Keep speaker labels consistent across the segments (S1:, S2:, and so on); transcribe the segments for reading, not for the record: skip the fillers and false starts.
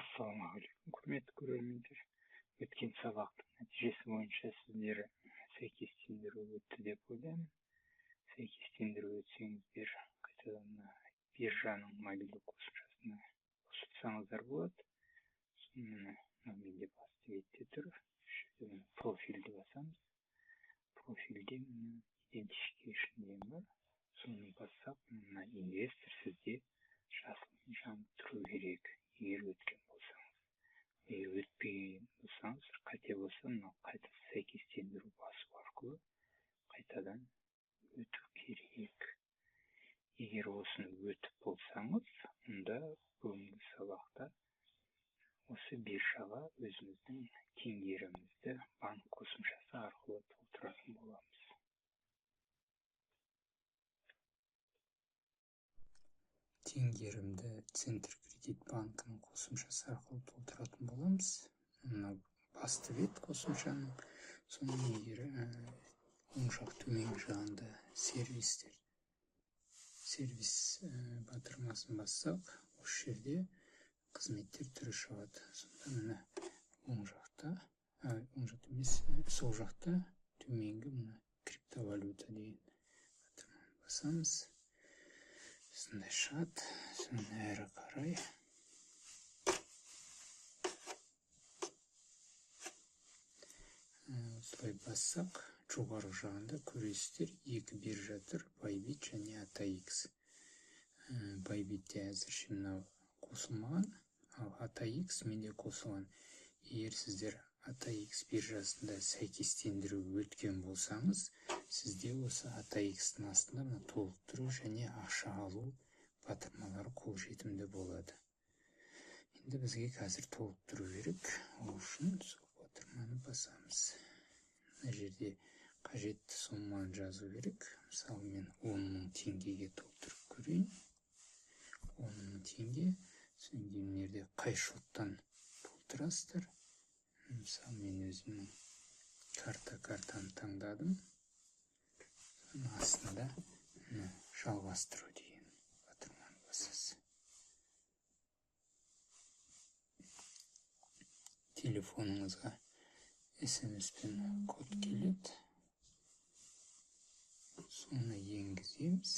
S1: Ассалаумағалейкум, құрметті көрермендер. Өткен сабақтың нәтижесі бойынша сіздер сәйкестендіру өтті деп ойлаймын. Сәйкестендіру өтсеңіздер, қайтадан мына биржаның мобильді қосымшасына қосылсаңыздар болады. Міне, мына менде басты бетте тұр. Профильді басамыз. Профильде міне Identification деген бар. Соны бассақ, мына инвестор сізде жасылмен жанып тұру керек, егер өткен болсаңыз. Егер өтпеген болсаңыз, қате болса, мынау қайта сәйкестендіру басу арқылы қайтадан өту керек. Егер осыны өтіп болсаңыз, онда бүгінгі сабақта осы биржаға өзіміздің теңгерімізді банк қосымшасы арқылы толтыратын боламыз.
S2: Теңгерімді Центр Кредит банкінің қосымшасы арқылы толтыратын боламыз. Мынау басты бет қосымшаның. Соның егер оң жақ төменгі жағында сервис батырмасын бассақ, осы жерде қызметтер түрі шығады. Сонда міне оң жақта, оң жақта емес, сол жақта төменгі мына криптовалюта деген батырманы басамыз. Осындай шығады. Соны әрі қарай осылай бассақ, жоғарғы жағында көресіздер, екі биржа тұр, Bybit және ATX. Bybitте әзірше мынау қосылмаған, ал ATX менде қосылған. Егер сіздер ATX биржасында сәйкестендіру өткен болсаңыз, сізде осы ATX-тің астында мына толықтыру және ақша алу батырмалары қолжетімді болады. Енді бізге қазір толықтыру керек. Ол үшін сол батырманы басамыз. Мына жерде қажетті соманы жазу керек. Мысалы, мен 10 000 теңгеге толтырып көрейін. 10 000 теңге. Содан кейін мына жерде қай шоттан толтырасыздар? Мысалы, мен өзімнің картамды таңдадым. Соның астында міне жалғастыру деген батырманы басасыз. Телефоныңызға СМС-пен код келеді. Соны енгіземіз.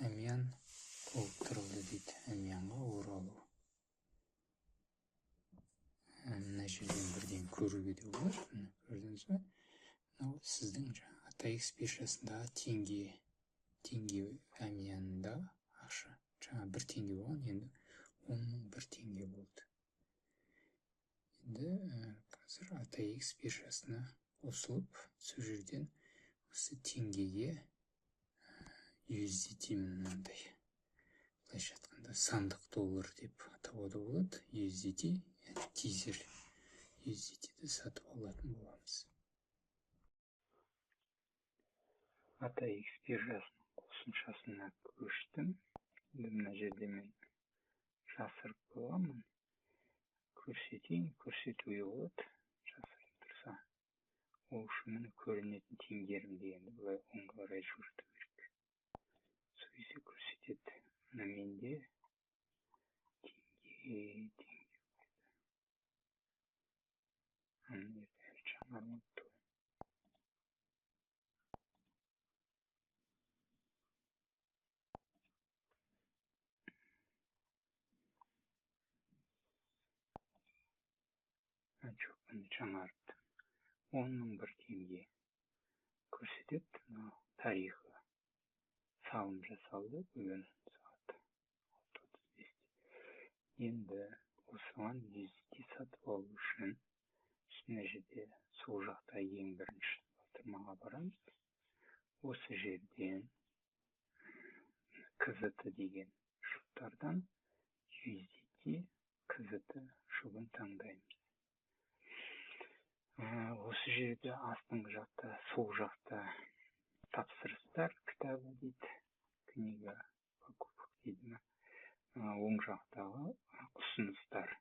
S2: Әмиян толтырылды дейді. Әмиянға оралу. Мына жерден бірден көруге де болады. Міне, көрдіңіз бе? Мынау сіздің жаңа ATX биржасындағы теңге әмиянындағы ақша. Жаңа 1 теңге болған, енді 10 001 теңге болды. Енді қазір ATX биржасына қосылып, сол жерден осы теңгеге USDT мынандай. Былайша айтқанда сандық доллар деп атауға да болады. USDT, яғни тизер USDT-ді сатып алатын боламыз.
S1: ATX биржасының қосымшасына көштім. Енді мына жерде мен жасырып қойғанмын. Көрсетейін, көрсетуге болады. Жасырын тұрса. Ол үшін міне көрінетін теңгерім дегенді былай оңға қарай жылжыту керек. Сол кезде көрсетеді. Мына менде теңге қайда? Мына жерде әлі жаңармапты. Жоқ, міне жаңарыпты. 10 001 теңге көрсетеді. Мынау тарихы салым жасалды бүгін сағат 6:35-те. Енді осыған USDT сатып алу үшін мына жерде сол жақта ең бірінші батырмаға барамыз. Осы жерден KZT деген жұптардан USDT KZT жұбын таңдаймыз. Осы жерде астыңғы жақта, сол жақта тапсырыстар кітабы дейді, книга покупок дейді ме? Оң жақтағы ұсыныстар.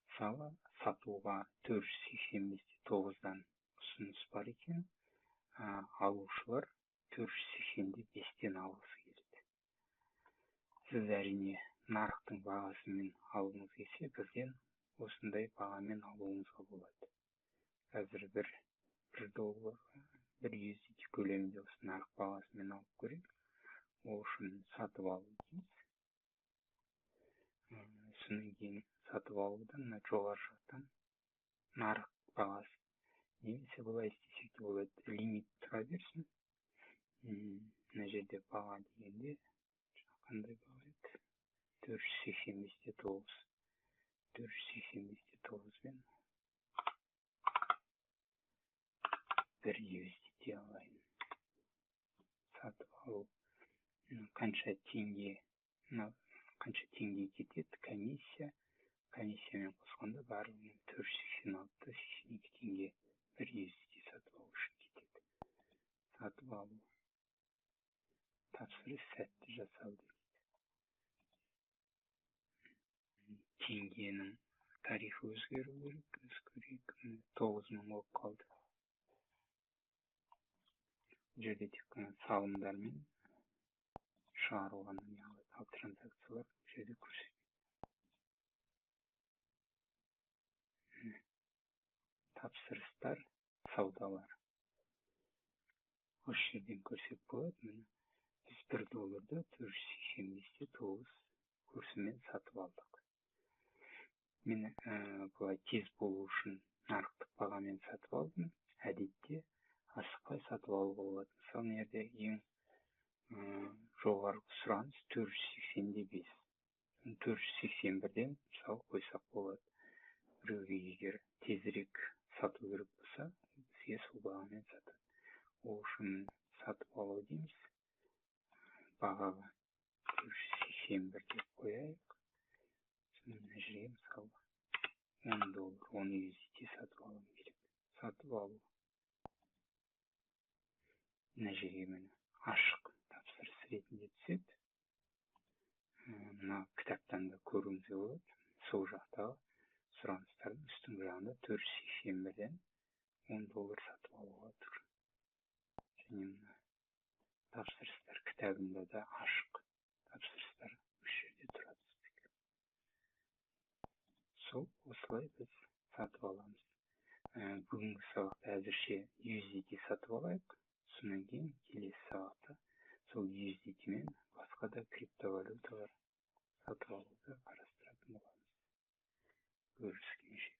S1: Мысалы, сатуға төрт жүз сексен бес те тоғыздан ұсыныс бар екен. Алушылар төрт жүз сексен де бестен алғысы келеді. Сіз, әрине, нарықтың бағасымен алғыңыз келсе, бірден осындай бағамен алуыңызға болады. Қазір бір доллар, бір USDT көлемінде осы нарық бағасымен алып көрейік. Ол үшін сатып алу дейміз. Содан кейін сатып алудан мына жоғары жақтан нарық бағасы, немесе былай істесек те болады, лимит тұра берсін. Мына жерде баға дегенде қандай баға еді? 485,9. 485,9-бен бір USDT алайын. Сатып алу қанша теңге, қанша теңге кетеді? Комиссия, комиссиямен қосқанда барлығымен 486,82 теңге бір USDT сатып алу үшін кетеді. Сатып алу. Тапсырыс сәтті жасалды дейді. Теңгенің тарифі өзгеру керек. Біз көрейік, 9000 болып қалды. Бұл жерде тек қана салымдармен шығару ғана не алады, ал транзакциялар бұл жерде көрсетпейді. Тапсырыстар, саудалар. Осы жерден көрсек болады. Міне, біз 1 долларды 485,9 курсымен сатып алдық. Мен былай тез болу үшін нарықтық бағамен сатып алдым. Әдетте асықпай сатып алуға болады. Мысалы, мына жерде ең жоғарғы сұраныс 485. 481-ден мысалы қойсақ болады. Біреуге егер тезірек сату керек болса, бізге сол бағамен сатады. Ол үшін сатып алу дейміз. Бағаға 481 деп қояйық. Мына жерге мысалы 10 доллар, 10 USDT сатып алуым керек. Сатып алу. Мына жерге міне ашық тапсырыс ретінде түседі. Мына кітаптан да көруімізге болады. Сол жақтағы сұраныстардың үстіңгі жағында 481-ден 10 доллар сатып алуға тұр. Және мына тапсырыстар кітабында да ашық тапсырыстар осы жерде тұрады. Сол осылай біз сатып аламыз. Бүгінгі сабақта әзірше USDT сатып алайық. Содан кейін келесі сабақта сол USDT мен басқа да криптовалюталар сатып алуды қарастыратын боламыз. Көріскенше.